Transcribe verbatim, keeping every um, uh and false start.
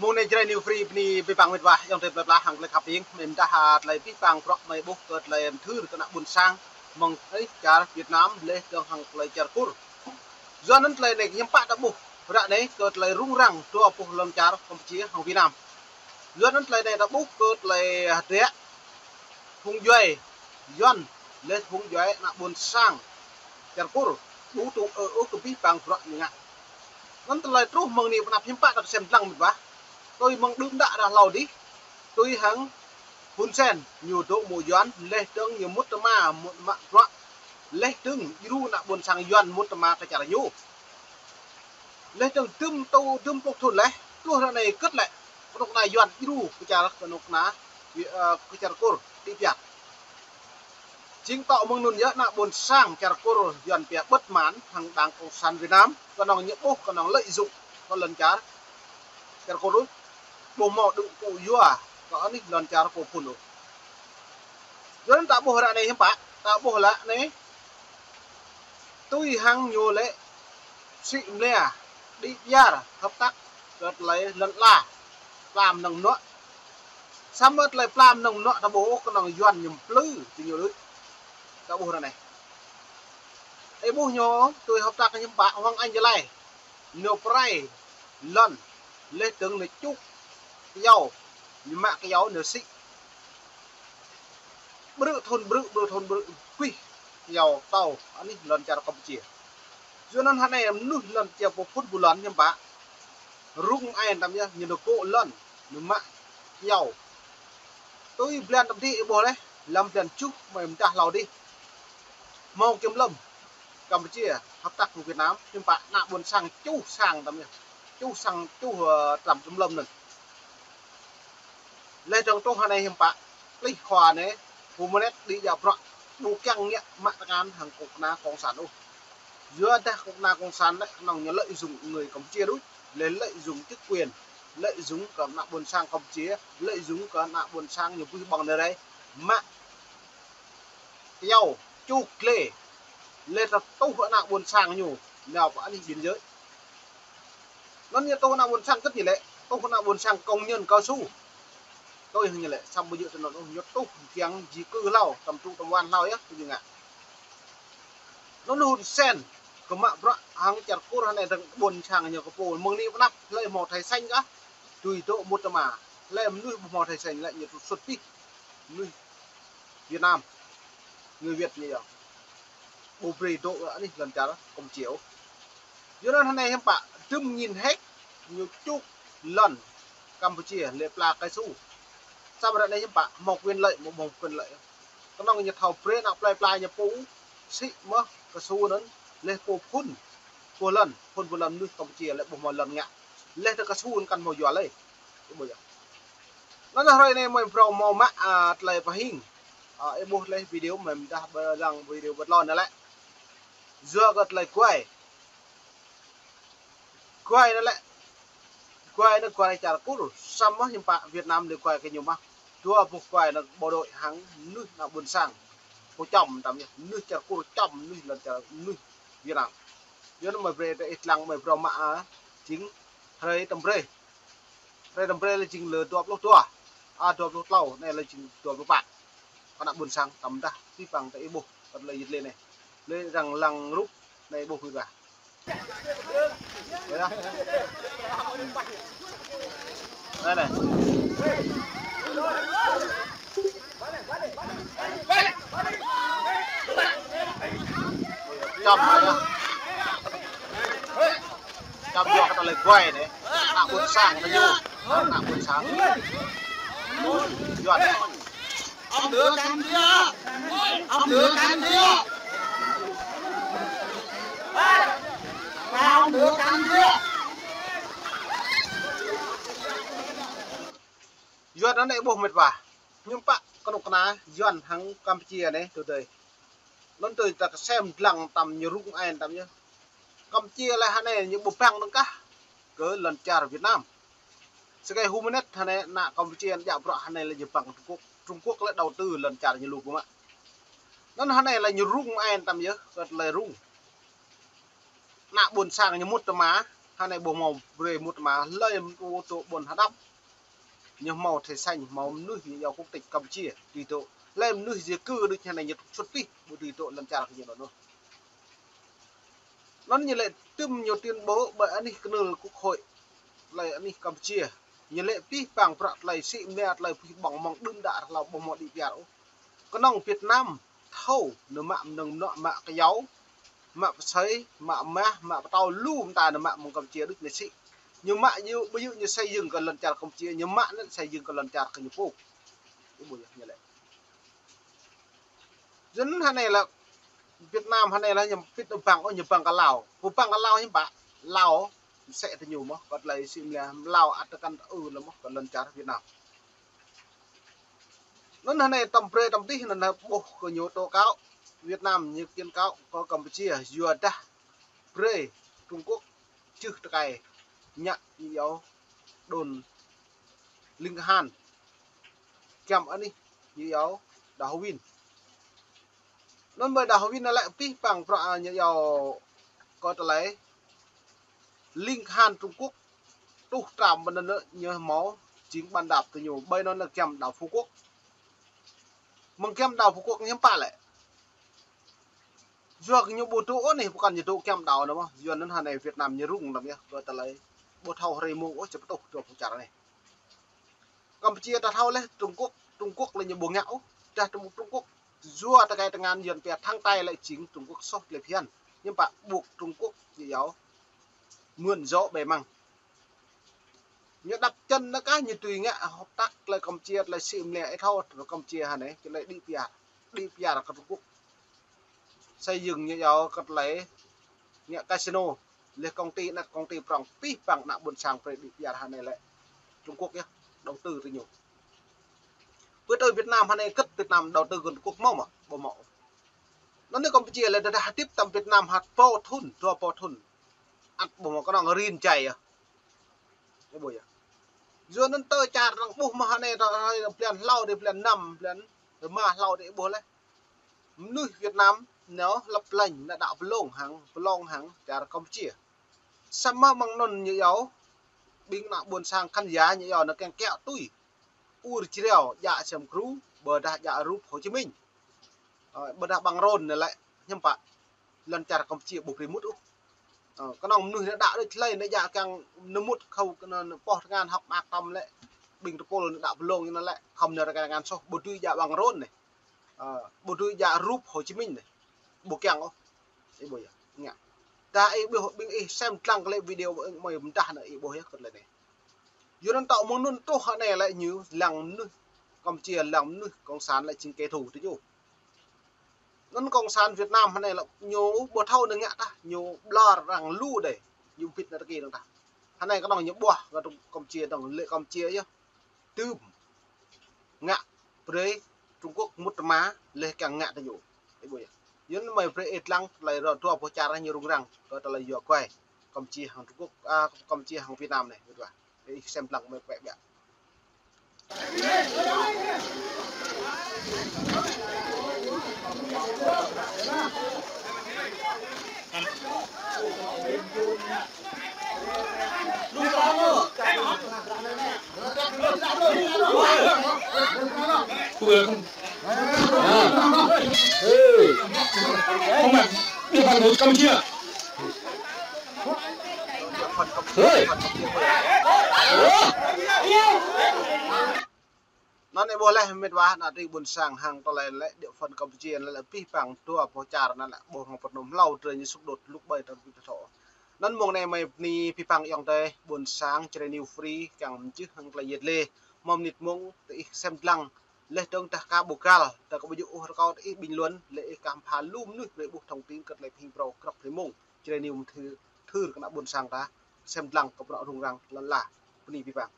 Mơ̆ng anai Jrai New Free bơni abih bang mĕt wa, ayŏng adơi plơi pla hăng tơlơi khăp hiam, mơ̆n dah, ah, tơlơi abih bang bruă mơi ƀuh kơ tơlơi mơthưr kơ ană ƀôn sang mơ̆ng, ơ, čar Việt Nam, laih dơ̆ng hăng tơlơi čar Kur. Yua anŭn tơlơi anai hiư̆m pă ta ƀuh ră anai kơ tơlơi rŭng răng dua boh lŏn čar Campuchia hăng Việt Nam. Yua anŭn tơlơi anai ta ƀuh kơ tơlơi hơdră phung djuai Yuan laih phung djuai ană ƀôn sang čar Kur ƀu tŭ ư ôh kơ abih bang bruă ñu ngă. Anŭn tơlơi truh mơ̆ng anai pơ anăp hiư̆m pă ta kơsem dlăng mĕt wa. Tui mơ̆ng đưm đă dah hlâo adih, tui hăng Hun Sen ñu dŏ mơ̆ Yuan, laih dơ̆ng ñu mŭt tơma mŭt mă bruă, laih dơ̆ng djru ană ƀôn sang Yuan mŭt tơma kơ čar ñu. Laih dơ̆ng dŭm tơ dŭm pluh thŭn laih, pluh ră anai kơ̆t lĕ kơnuk kơna Yuan djru kơ čar, kơnuk kơna, ơ, kơ čar Kur đĭ biă. Jing tŏ mơ̆ng anŭn yơh ană ƀôn sang čar Kur Yuan pia bất mãn hăng Đảng Cộng sản Việt Nam, kơnơ̆ng ñu ƀuh kơnơ̆ng lợi dụng kơ lŏn čar, čar Kur ƀu hmâo đŭ pŭ yua kơ anih lŏn čar pô phŭn ôh. Yua anŭn ta ƀuh ră anai hiư̆m pă, ta ƀuh ră anai tui hăng ñu lĕ sĭ mlia đĭ biă hợp tác kơ tơlơi lŏn ala, pla mơnơ̆ng mơnuă. Samơ̆ tơlơi pla mơnơ̆ng mơnuă ta ƀuh kơnơ̆ng Yuan ñu plư tui ñu đôč. Ta ƀuh ră anai. Ih ƀuh ñu tui hợp tác hiư̆m pă, Hoàng Anh Gia Lai. Ñu pơrai lŏn, laih dơ̆ng ñu čuk kyâo, ñu mă kyâo ñu sĭ. Brư̆ thŭn brư̆, brư̆ thŭn brư̆, kuih kyâo tâo anih lŏn čar Campuchia. Yua anŭn hơnai mơnuih lŏn čar pô phŭn ƀu lŏn hiư̆m pă. Rŭng ai tam yơh, ñu nao gŏ lŏn, ñu mă kyâo. Tui blan tam adih ih ƀuh laih, lăm blan tơjuh mơ̆ng dah hlâo adih. Hmâo kiểm lâm Campuchia hợp tác hăng Việt Nam, hiư̆m pă ană ƀôn sang čuh sang tam yơh. Čuh sang čuh, ơ, tram kiểm lâm anŭn. Laih dơ̆ng truh hơnai hiư̆m pă, plih khua anai, Hun Manet đĭ djă bruă, ƀu kiăng ngă mă tơngan hăng kơnuk kơna cộng sản ôh. Yua dah kơnuk kơna cộng sản lĕ kơnơ̆ng ñu lợi dụng người Campuchia đôč, laih lợi dụng chức quyền, lợi dụng kơ ană ƀôn sang Campuchia, lợi dụng kơ ană ƀôn sang ñu ƀuh ƀơ̆ng anai rai, mă kyâo, čuk glai, laih ta tuh ană ƀôn sang ñu nao pơ anih biên giới. Anŭn ñu tuh ană ƀôn sang kơ̆t ñu lĕ, tuh ană ƀôn sang công nhân cao su. Tuh ñu lĕ, samơ̆ ƀu djơ̆ tui anŭn ôh, ñu tuh kiăng di cư hlâo, tơm tŭ tơm wan hlâo yơh, tui ñu ngă. Anŭn Hun Sen kơ mă bruă hăng čar Kur hơnai dơ̆ng ƀôn sang ñu kơ pô mơ̆ng anai pơ anăp, hlơi hmâo thẻ xanh kah, tui dŏ mŭt tơma, hlơi mơnuih ƀu hmâo thẻ xanh lĕ ñu tŭ sut pih. Mơnuih Việt Nam, người Việt ñu yơh. Ƀu brơi dŏ anih lŏn čar Campuchia ôh. Yua anŭn hơnai hiư̆m pă, dŭm nghìn héc ñu čuk lŏn Campuchia lĕ pla cao su. Samơ̆ ră anai hiư̆m pă, hmâo quyền lợi, hmâo, hmâo quyền lợi. Kơnơ̆ng ñu thâo brơi ană plơi pla ñu pô sĭ mơ̆ cao su anŭn, laih pô phŭn, pô lŏn, phŭn pô lŏn mơnuih Campuchia lĕ ƀu hmâo lŏn ngă. Laih dơ̆ng cao su anŭn kăn hmâo jual lĕ. Ih ƀuh yơh. Anŭn hrơi anai mơi phrâo hmâo mă, ơ, tơlơi pơhing. Ơ, ih ƀuh laih video mơi dah ƀơi lăng video ƀơi tlôn anai lĕ. Yua kơ tơlơi guai. Guai anai lĕ. Guai anai guai čar Kur. Samơ̆ hiư̆m pă Việt Nam lĕ guai kơ ñu mơ̆n. Dua boh guai anai bộ đội hăng mơnuih ană ƀôn sang. Pô čăm tam yơh. Mơnuih čar Kur čăm mơnuih lŏn čar mơnuih Việt Nam. Yua anŭn mơi brơi ta ih lăng mơi phrâo mă, ơ, jing hrơi tơm brơi. Hrơi tơm brơi lĕ jing lơ dua pluh dua. A, dua pluh tlâo, anai lĕ jing dua pluh pă. Kơ ană ƀôn sang tơm dah, abih bang ta ih ƀuh, kơ tơlơi yit lĕ anai. Lĕ arăng lăng rup, anai ih ƀuh ƀiă. Ƀuh yơh. Anai, anai. Čăm anai yơh. Čăm yua kơ tơlơi guai anai. Ană ƀôn sang anai ñu. Ană ƀôn sang. Yuan. Ăm dơ kan dia. Ăm dơ kan dia. Ăm dơ kan dia. Yuan anai ƀuh mĕt wa. Hiư̆m pă kơnuk kơna Yuan hăng Campuchia anai tơdơi. Anŭn tui ta kơsem dlăng tơm ñu rŭng ai tơm ñu. Campuchia lĕ hơnai ñu ƀu bang dơ̆ng kah kơ lŏn čar Việt Nam. Sơkai Hun Manet hơnai ană Campuchia djă bruă hơnai lĕ ñu bang Trung Quốc. Trung Quốc lĕ đầu tư lŏn čar ñu lu pơmă. Anŭn hơnai lĕ ñu rŭng ai tơm yơh, kơ tơlơi rŭng. Ană ƀôn sang ñu mŭt tơma, Anai ƀu hmâo brơi mŭt mă, hlơi mŭt tơ ƀôn hơđăp. Ñu hmâo thẻ xanh, hmâo mơnuih ñu yua quốc tịch Campuchia, tui tŏ. Hlơi mơnuih di cư đôč anai ñu trục xuất pih, ƀu tui tŏ lŏn čar kơ ñu đôč ôh. Anŭn ñu lĕ tơm ñu tuyên bố ƀơi anih kơnưl quốc hội, tơlơi anih Campuchia. Ñu lĕ pih pang prăk tơlơi sĭ mơnia tơlơi pih ƀơ̆ng mơ̆ng đưm đă hlâo ƀu hmâo đĭ piar ôh. Kơnơ̆ng Việt Nam thâo nao mă mơnơ̆ng mơnuă mă kơyâo, mă pơsơi, mă mah, mă pơtâo lu mơta nao mă mơ̆ng Campuchia đôč anai sĭ. Ñu mă ñu, ƀu djơ̆ ñu xây dựng kơ lŏn čar Campuchia, ñu mă anŭn xây dựng kơ lŏn čar kơ ñu pô. Ih ƀuh yơh ñu lĕ. Yua anŭn hơnai lĕ Việt Nam hơnai lĕ ñu pit ƀơ̆ng ôh, ñu ƀơ̆ng kơ Lào. Pô ƀơ̆ng kơ Lào hiư̆m pă? Lào sĕ tơ ñu mơ̆, kơ tơlơi sĭ mơnia, Lào ăt tơkăn tơ ư lĕ mơ̆, kơ lŏn čar Việt Nam. Anŭn hơnai tơm brơi tơm tih anŭn ƀuh kơ ñu tố cáo Việt Nam ñu kiện cáo kơ Campuchia yua dah brơi Trung Quốc čưh tơkai ngă ñu yua đồn Ling Khan. Giăm anih ñu yua Đào Hồng Vinh. Anŭn ƀơi Đào Hồng Vinh anŭn lĕ pih pang prăk ñu yua kơ tơlơi Ling Khan Trung Quốc truh tram ƀơi anŭn ñu hmâo jing bàn đạp tơ ñu. Ƀơi anŭn lĕ giăm đảo Phú Quốc. Mơ̆ng giăm đảo Phú Quốc ñu hiư̆m pă lĕ. Yua kơ ñu ƀu dŏ ôh anai, pơkŏn ñu dŏ giăm đảo anŭn mơ̆. Yua anŭn hơnai Việt Nam ñu rŭng lăm yơh, kơ tơlơi ƀu thâo hrơi mông ôh, či pơtuh dua pô čar anai. Campuchia ta thâo lĕ Trung Quốc, Trung Quốc lĕ ñu ƀu ngă ôh. Dah Trung, Trung Quốc yua tơkai tơngan Yuan pia tháng Tây lĕ jing Trung Quốc soh tơlơi phiăn. Hiư̆m pă ƀuh Trung Quốc ñu yua mượn gió bẻ măng. Ñu đăp čăn nao kah ñu tui ngă hợp tác tơlơi Campuchia tơlơi sĭ mơnia ih thâo Campuchia hơnai, tơlơi đĭ piar. Đĭ piar kơ Trung Quốc. Xây dựng ñu yua kơ tơlơi ngă casino. Leh công ty anai công ty prŏng pih pang ană ƀôn sang brơi đĭ piar hơnai lĕ Trung Quốc yơh đầu tư tơ ñu. Ƀơi tơ Việt Nam hơnai kơ̆t Việt Nam đầu tư kơ Trung Quốc hmâo mơ̆, ƀu hmâo. Anŭn anai Campuchia lĕ dah hơdip tơm Việt Nam hăt pô thŭn, dua pô thŭn. Ăt ƀu hmâo kơnơ̆ng rin jai yơh. Ih ƀuh yơh. Yua anŭn tơ čar arăng ƀuh mơ̆ hơnai tơ hrơi blan hlâo dih, blan năm, blan rơma hlâo dih ih ƀuh leh. Mơnuih Việt Nam nao lăp lĕng nao đăo pơlông hăng, pơlông hăng čar Campuchia. Samơ̆ mơ̆ng anŭn ñu yua ƀing ană ƀôn sang khán giả ñu yua nao kiăng kiaŏ tui. Ur jrao djă sem kru, ƀôdah djă rup Hồ Chí Minh. Ơ, ƀôdah ƀăng rôn anai lĕ, hiư̆m pă. Lŏn čar Campuchia ƀu brơi mŭt ôh. Ơ, kơnơ̆ng mơnuih nao đăo đôč hlơi nao djă kiăng nao mŭt khâu kơ nao, nao pŏh tơngan hŏk mơak tơm lĕ, ƀing tơpul nao đăo pơlông anŭn lĕ, khŏm nao rơkai tơngan soh, ƀu dưi djă ƀăng rôn anai. Ơ, ƀu dưi djă rup Hồ Chí Minh anai. Ƀu kiăng ôh. Ih ƀuh yơh, ngă. Dah ih ƀuh ƀing ih sem dlăng kơ lĕ video ƀing mơi mơdah anai ih ƀuh yơh kơ tơlơi anai. Yua anŭn tŏ mơ̆ng anŭn truh hơnai lĕ ñu lăng mơnuih Campuchia, lăng mơnuih cộng sản lĕ jing kẻ thù tơ ñu. Anŭn cộng sản Việt Nam hơnai lĕ ñu ƀu thâo nao ngă tah, ñu ƀlŏr arăng lu đơi, ñu pit nao tơki arăng tah. Hơnai kơnơ̆ng ñu ƀuah kơ Campuchia dơ̆ng, lĕ Campuchia yơh. Tơm ngă brơi Trung Quốc mŭt tơma leh kiăng ngă tơ ñu. Ih ƀuh yơh. Yua anŭn mơi brơi ih dlăng tơlơi rô dua pô čar ñu rŭng răng kơ tơlơi yua kuai Campuchia hăng Trung Quốc, a, Campuchia hăng Việt Nam anai, ih ƀuh yơh. Ih sem dlăng mơi pĕ ƀiă. Không phải, địa phận của Campuchia. Ơi. Anŭn ih ƀuh leh mĕt wa, ană tring ƀôn sang hăng tơlơi lĕ địa phận Campuchia lĕ pih pang dua pô čar anŭn lĕ ƀuh hăng pơnŭm hlâo drơi ñu sŭk đôč lŭk ƀai tơl pit thâo. Anŭn mơ̆ng anai mơi bơni pih pang ayŏng adơi ƀôn sang Jrai News Free kiăng mơčih hăng tơlơi yet lê. Mơ̆ng mơnit mơ̆ng tơ ih sem dlăng leh dơ̆ng dah ka ƀu găl, dah ka ƀu djơ̆ ôh rơkâo tơ ih bình luận, lĕ ih kah pha lu mơnuih brơi ƀuh thông tin kơ tơlơi pơhing phrâo krăp hrơi mông. Jrai News mơthưr, thưr kơ ană ƀôn sang ta sem dlăng kơ bruă rŭng răng lăn la. Bơni pih pang.